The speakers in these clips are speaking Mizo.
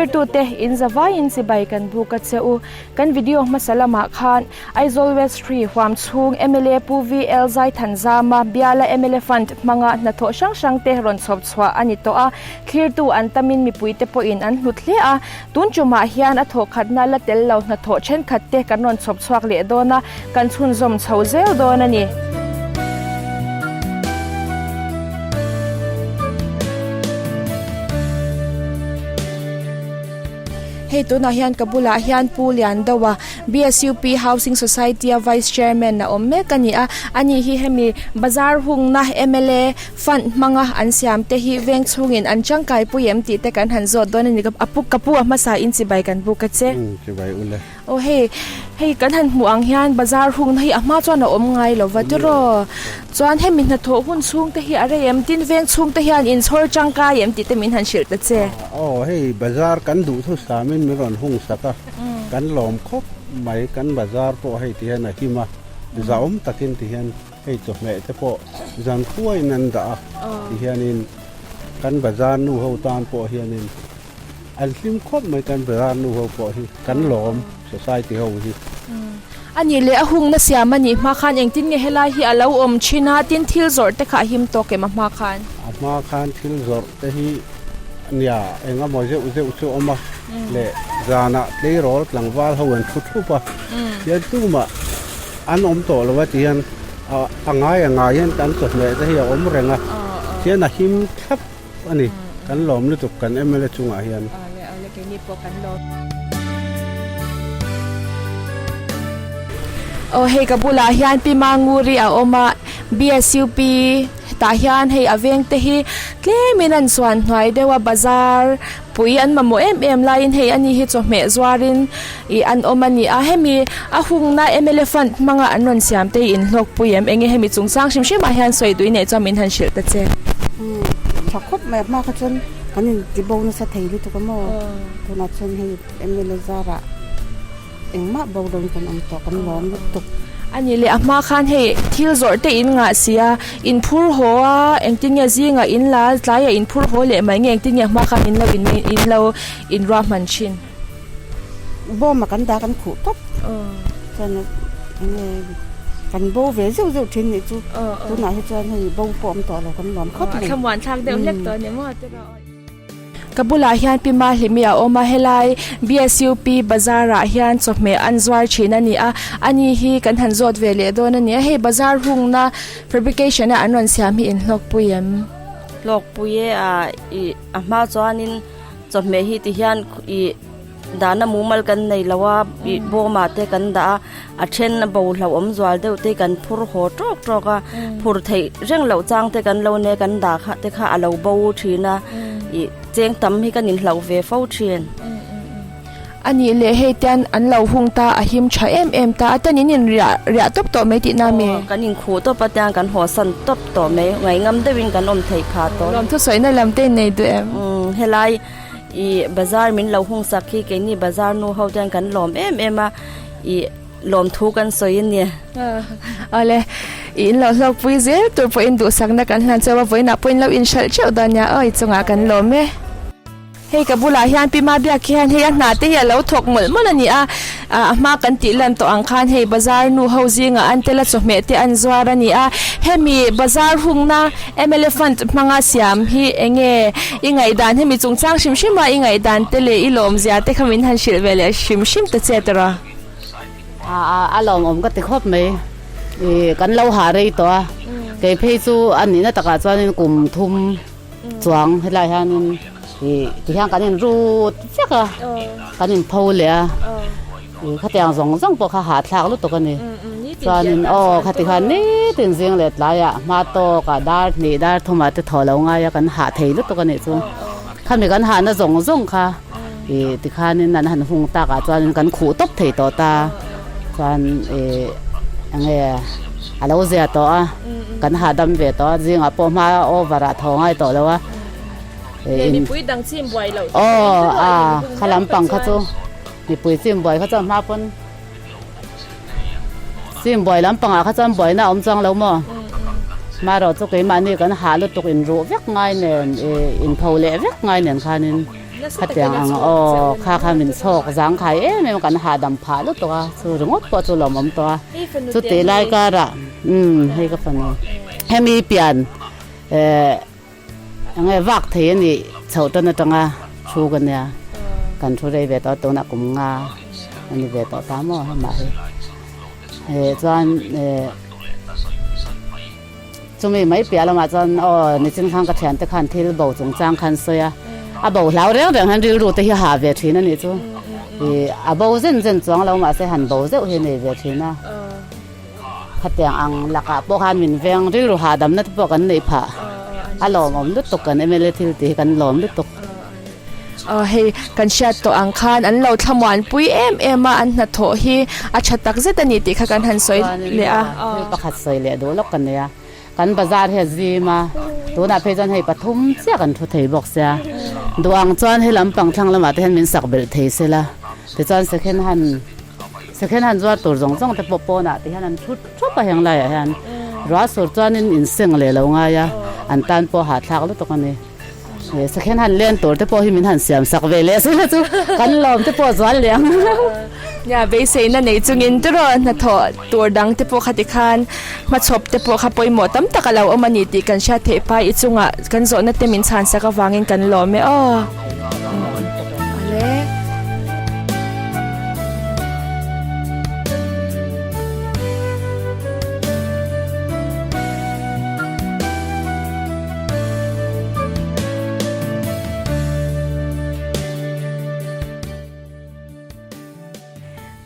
Thlirtute in zavaiin chibai kan buk a che u. Kan video hmasa lamah khan Aizawl West Hree huam chhung mla Pu VL Zaithanzama biala mla Fund hmanga hnathawh hrang hrangte rawn chhawp chhuah a ni tawh a, thlirtu an tamin mipuite pawhin an hlut hle a. Tun tumah hian a thawhkhatna la tel lo hnathawh thenkhat te kan rawn chhawp chhuak leh dawn a, kan chhunzawm chho zel dawn a ni. Hei tunah hian ka bulah hian Pu Liandoa, BSUP Housing Society a Vice Chairman a awm mek a ni a, ani hi hemi bazar hungna mla Fund hmanga an siam te hi veng chhungin an tangkai pui em tih te kan han zawt dawn a ni. A pu ka pu a hmasa in chibai kan buk a che. Umm chibai u le. Aw hei hei kan han hmuh ang hian bazar hungna hi a hma chuan a awm ngai lo va tiraw. Chuan hemi hnathawh hun chhung te hi a rei em tin veng chhung te hian inchhawr tangkai em tih te min han hrilh ta che. Aw hei bazar kan duh thu samin min rawn hung sak a kan lawm khawp mai kan bazar pawh hei ti hian a him a zahawm takin ti hian Hei chawhmeh te pawh zan khuaiin an dah a, tihianin kan bazar nu ho tan pawh hianin an hlim khawp mai kan bazar nu ho pawh hi kan lawm society ho hi. A nih leh a hungna siam a nih hma khan engtin nge helai hi a lo awm thin a, tin thil zawrh te kha a him tawk em a hma khan? A hma khan thil zawrh te hi nia eng emaw zeuh zeuh chu a awm a, leh zanah tleirawl tlangval ho an thu thup a, tihian tumah An awm tawh lo a ti hian a ngai a ngai hian kan chawhmeh te hi a awm reng a, hian a him thlap a ni. Kan lawm lutuk kan mla chungah hian. Aw hei ka bulah hian Pi Manguri a awm a, BSUP tah hian hei a veng te hi tlemin an chuan hnuai deuh a bazar Pui an mamawh em em laiin hei ani hi chawhmeh zuarin ih an awm a ni a, hemi a hungna mla fund hmanga an rawn siam te hi inhlawk pui em? Enge hemi chungchang hrim hrim ah hian sawi duih neih chuan min han hrilh ta che. Umm tha khawp mai a hma kha chuan kan in ti bo nasa thei lutuk a maw tunah chuan hei mla zarah Engmah bo dawn kan awm tawh kan lawm lutuk. A nih leh a hma khan hei thil zawrh te in ngah si a, in phur haw a, engtin nge zingah in la tlaiah in phur haw leh mai nge engtin nge a hma khan in lo in in lo in ruahman thin. Bawm a kan dah kan khuh tawp chuan enge kan bo ve zeuh zeuh thin nih chu tunah hi chuan hei bo pawh awm tawh lo kan lawm khawp mai. A thlamuan thlak deuh hlek tawh a ni maw tiraw. Ka bulah hian Pi Mahlimi a awm a, helai BSUP bazar ah hian chawhmeh an zuar thin a ni a, ani hi kan han zawt ve leh dawn a ni a, hei bazar hungna fabrication a an rawn siam hi in hlawkpui em? Hlawkpui e a ih a hma chuanin chawhmeh hi ti hian ih dahna mumal kan nei lo a ih bawmah te kan dah a, a then a bo hlauhawm zual deuh te kan phur haw tawk tawk a phur theih reng loh chang te kan lo nia kan dah kha te kha a lo bo thin a ih cheng tam hi kan inhlauh ve fo thin. A nih leh hei tian an lo hung ta a him tha em em ta a tan in in riah riah tawp tawh mai tihna mi? Aw kan inkhuh tawp a tiang kan haw san tawp tawh mai ngaihngam deuhin kan awm theih phah tawh. Lawmthu sawina lam te in nei duh em? Umm helai. Ih bazar min lo hung sak hi keini bazar nu ho te hian kan lawm em em a, ih lawmthu kan sawi a ni. Awle, ih in lo hlawkpui zel tur pawhin duhsakna kan hlan chauh a, vawiinah pawh in lo inhralh theuh dawn nia aw i chungah kan lawm e. Hei ka bulah hian Pi Mabiak hian hei a hna te hi a lo thawk mawlh mawlh a ni a, A hma kan tih lan tawh ang khan hei bazar nu ho zingah an tel a chawhmeh te an zuar a ni a, hemi bazar hungna mla fund hmanga siam hi enge i ngaihdan hemi chungchang hrim hrim a i ngaihdan te leh i lawmzia te kha min han hrilh ve leh hrim hrim ta che tawrh a. A a lawmawm ka ti khawp mai ih kan lo hah rei tawh a kei phei chu a nihna takah chuanin kum thum Chuang helai hianin ih tihian kan inrut vek a, kan inpho leh a, ih khatiang zawng zawng pawh kha hahthlak lutuk a ni. Chuanin aw khati khan nitin zing leh tlaiah hma tawkah dar hnih dar thumah te thaw lo ngai a kan hah thei lutuk a nih chu. Khami kan hahna zawng zawng kha ih tikhanin an han hung takah chuanin kan khuh tawp thei tawh ta. Chuan ih enge a lo zia tawh a kan hahdam ve tawh a zingah pawh hma over ah thaw ngai tawh lo a ih mipui dang chim buai loh aw a kha lampang kha chu mipui chim buai kha chuan hma pawn chim buai lampangah kha chuan buaina a awm chuang lo maw hmarawh chu keimahni kan hah lutuk inruh vek ngai nen ih inpho leh vek ngai nen khanin. Khatiang ang aw kha kha min chhawk zangkhai em em a kan hahdam phah lutuk a chu ringawt pawh chu lawmawm tawh a chutih lai karah umm hei ka fanu hemi pian eh eng nge vak thei a nih chhoh tan atanga thu ka nia kan thu rei ve tawh a tunah kum nga a ni ve tawh ta maw hemah hi eh chuan eh. Chumi mai piah lamah chuan aw nichin khan ka thiante khan thil bo chungchang khan sawi a, a bo hlau reng reng hian rilru te hi a hah ve thin a nih chu. Ih a bo zen zen chuang lo mahse han bo zeuh hi a nei ve thin a. Khatiang ang lakah pawh khan min veng rilru hahdamna te pawh kan neih phah. A lawmawm lutuk kan mla thil tih hi kan lawm lutuk. Aw hei kan hriat tawh ang khan an lo thlamuan pui em em a an hnathawh hi a tha tak zet a ni tih kha kan han sawi leh a. Thil pakhat sawi leh duh lawk ka nei a, kan bazar hi a zim a, tunah phei chuan hei pathum chiah kan thu thei bawk sia, duh ang chuan he lampang thlang lamah te hian min sak belh thei sela, tichuan second hand second hand zuar tur zawng zawng te pawh pawnah te hian an thu thup a heng laiah hian ruah sur chuanin inseng leh lo ngai a, an tan pawh hahthlak lutuk a ni. Sakhen han len tur te pawh hi min han siam sak ve leh sela chu kan lawm te pawh zual leh ang. Nia beiseina nei chungin tiraw hnathawh tur dang te pawh kha tikhan hmachhawp te pawh kha pawimawh tam tak a lo awm a ni tih kan hriat theih pai i chungah kan zawhna te min chhan sak avangin kan lawm e aw.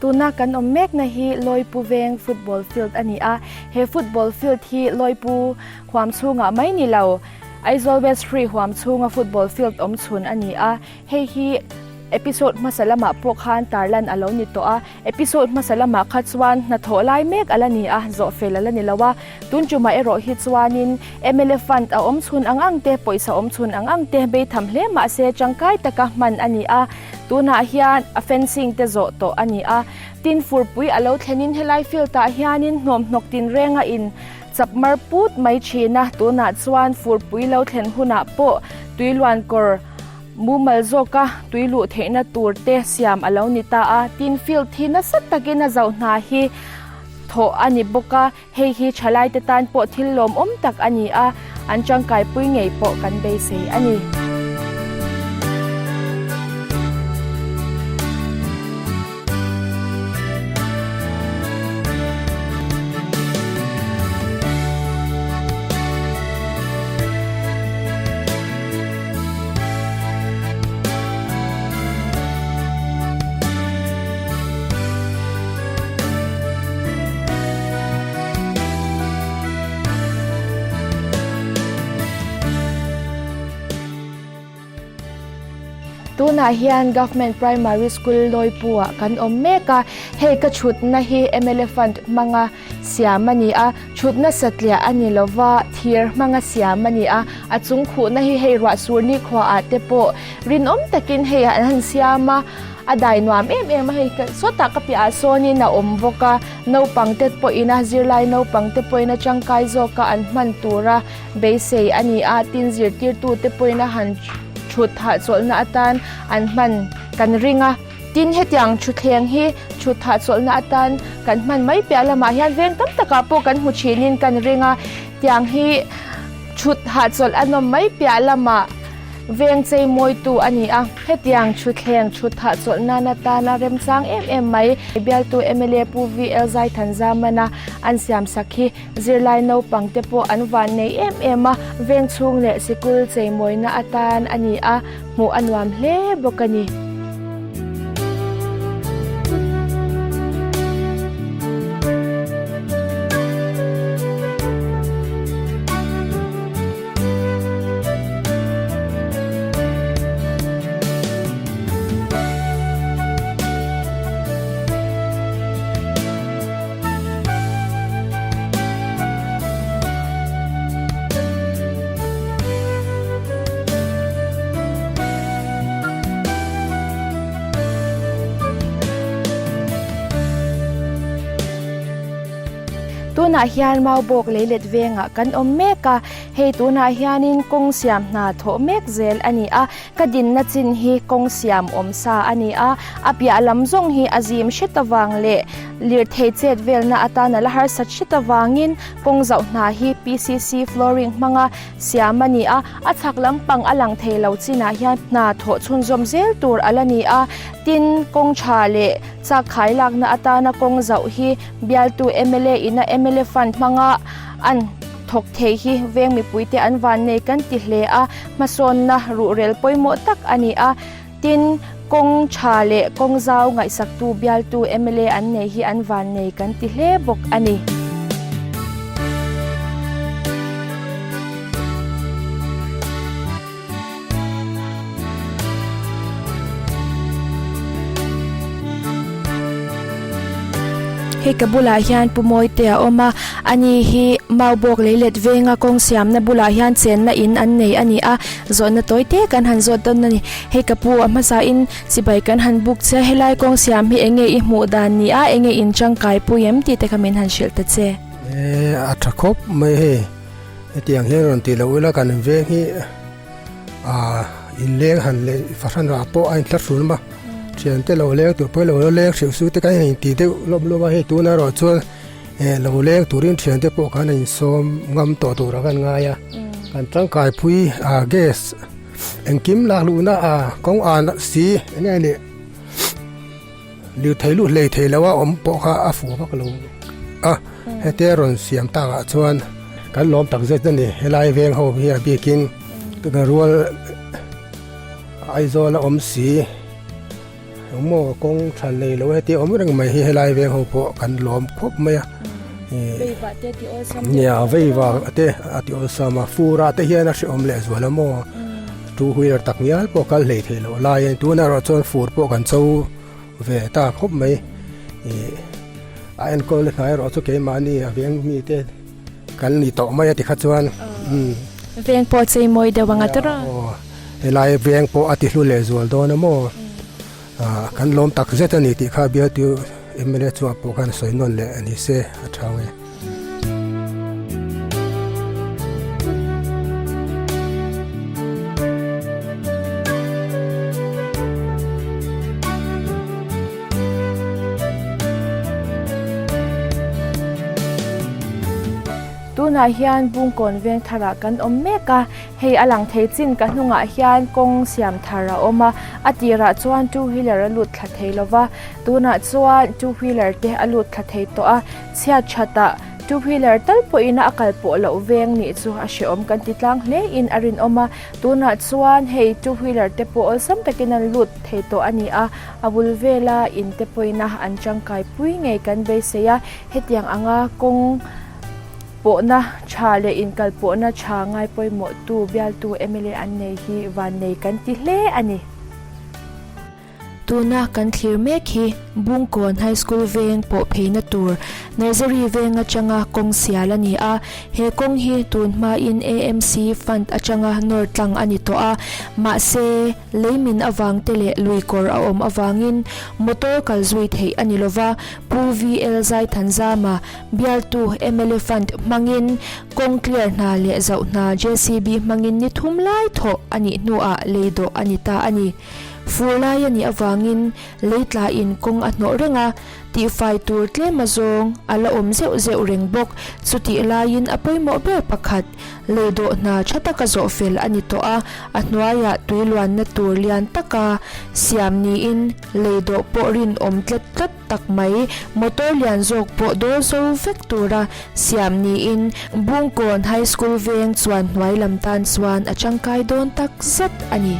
Tuna kan awm mekna hi Lawipu Veng Football Field a ni a, he football field hi Lawipu huam chhungah mai ni lo, Aizawl West Hrui huam chhunga football field awm chhun a ni a, hei hi episode hmasa lamah pawh khan tarlan a lo ni tawh a, episode hmasa lamah kha chuan hnathawh lai mek a la ni a, zawh fel a la ni lo a. Tun tumah erawh hi chuanin mla fund a awm chhun ang ang te, pawisa awm chhun ang ang te beitham hle mah se tangkai taka hman a ni a, tunah hian a fencing te zawh tawh a ni a. Tin, furpui a lo thlenin helai field ah hianin hnawmhnawk tinrenga in chap mar put mai thin a, tunah chuan furpui lo thlen hunah pawh tuiluan kawr mumal zawka tui luh theihna tur te siam a lo ni ta a. Tin, field hi nasa takin a zoh hna hi thawh a ni bawk a. Hei hi thalaite tan pawh thil lawmawm tak a ni a, an tangkaipui ngei pawh kan beisei a ni. Tunah hian Government Primary School Lawipu-ah kan awm mek a, hei ka chhutna hi mla fund hmanga siam a ni a, chhutna satliah a ni lova thir hmanga siam a ni a, a chung khuhna hi hei ruah sur nikhuaah te pawh rinawm takin hei an han siam a. A dai nuam em em a hei sawtah ka piah ah sawnin a awm bawk a naupang te pawhin a zirlai naupang te pawhin a tangkai zawk a an hman tura beisei a ni a tin zirtirtu te pawhin a han thut hahchawlhna atan an hman kan ring a tin hetiang thutthleng hi thut hahchawlhna atan kan hman mai piah lamah hian veng tam takah pawh kan hmu thinin kan ring a tiang hi thut hahchawlh a nawm mai piah lamah. Veng chei mawitu a ni a, hetiang thutthleng thut thah chawlh nan atana remchang em em mai. Bialtu mla Pu VL Zaithanzamana an siamsak hi zirlai naupang te pawh an van nei em em a, veng chhung leh sikul chei mawina atan a ni a, hmuh a nuam hle bawk a ni. Tunah hian Maubawk leilet vengah kan awm mek a, hei tunah hianin kawng siam hna thawh mek zel a ni a, ka dinna chin hi kawng siam awm sa a ni a, a piah lam zawng hi a zim hret avang leh lirthei chet velna atana la harsat hret avangin kawng zauh hna hi PCC flooring hmanga siam a ni a, a chhak lampang a lang thei lo chinah hian hna thawh chhunzawm zel tur a la ni a, tin kawng tha leh chak khai lakna atana kawng zauh hi bialtu mla ina mla fund hmanga an thawk thei hi veng mipuite an van nei kan ti hle a, hmasawnna ruhrel pawimawh tak a ni a, tin kawng tha leh kawng zau ngaihsaktu bialtu mla an nei hi an van nei kan ti hle bawk a ni. Hei ka bulah hian Pu Mawite a awm a, ani hi Maubawk leilet venga kawng siamna bulah hian chenna in an nei a ni a, zawhna tawi te kan han zawt dawn a ni. Hei ka pu a hmasain chibai kan han buk che a, helai kawng siam hi enge i hmuh dan ni a, enge in tangkai pui em tih te kha min han hrilh ta che. E a tha khawp mai hei, hetiang hian rawn tih loh ila kan veng hi Aaa inleng han leh fahran rah pawh a inthla hrul a, thiante lo leng tur pawh lo leng hreuh su te kha hei intih deuh lawm lawm a, hei tunah erawh chuan eh lo leng turin thiante pawh khan a insawm ngam tawh tur a kan ngai a, kan tangkai pui a gas engkim lak luhna a kawng an si eng nge ni lirthei luh hlei thei lo a awm pawh kha a fuh vak lo a, hetia rawn siam takah chuan kan lawm tak zet a ni helai veng ho hi a bikin ka rual Aizawl a awm si engmaw kawng tha nei lo hetia awm reng mai hi helai veng ho pawh kan lawm khawp mai a nia veiva te a ti awlsam a fur ah te hian a hrehawm leh zual a maw. Two wheeler tak ngial pawh kal hlei theih loh laiin tunah erawh chuan fur pawh kan cho ve ta khawp mai ih a enkawl na hnai erawh chu keimahni a veng mite kan ni tawh mai a ti kha chuan umm. Veng pawh chei mawi deuh ang a tawrh a. Aw helai veng pawh a ti hlu leh zual dawn a maw ah kan lawm tak zet a ni tih kha bialtu mla chungah pawh khan sawi nawn leh a ni se a tha ang e. Tunah hian Bungkawn veng tharah kan awm mek a, hei a lang thei chin ka hnungah hian kawng siam thar a awm a, a tirah chuan two wheeler a lut thla thei lova, tunah chuan two wheeler te a lut thla thei tawh a. Chhiat thatah two wheeler tal pawhin a kal pawh loh veng nih chu a hrehawm kan ti tlang hle in a rinawm a, tunah chuan hei two wheeler te pawh awlsam takin an lut thei tawh a ni a, a bul vela in te pawhin a an tangkai pui ngei kan beisei a, hetiang anga kawng pawhna tha leh inkal pawhna tha ngai pawimawh tu bialtu mla an nei hi vannei kan ti hle a ni. Tuna kan thlir mek hi Bungkawn High School veng pawh pheina tur Nursery veng atanga kawng sial a ni a, he kawng hi tun hmain AMC fund atanga nawr tlang a ni tawh a, mahse leimin avang te leh lui kawr a awm avangin motor kal zui theih a ni lova, Pu VL Zaithanzama bialtu mla fund hmangin kawng clear hna leh zauh hna JCB hmangin ni thum lai thawh a nih hnuah lei dawh a ni ta a ni. Fur lai a nih avangin lei tlain kawng a hnawh reng a, tihfai tur tlem azawng a la awm zeuh zeuh reng bawk. Chutih laiin a pawimawh ber pakhat, lei dawh hna tha taka zawh fel a ni tawh a, a hnuaiah tui luanna tur lian taka siam niin lei dawh pawh rinawm tlat tlat tak mai, motor lian zawk pawh dawl zo vek tura siam niin Bungkawn High School veng chuan hnuai lam tan chuan a tangkai dawn tak zet a ni.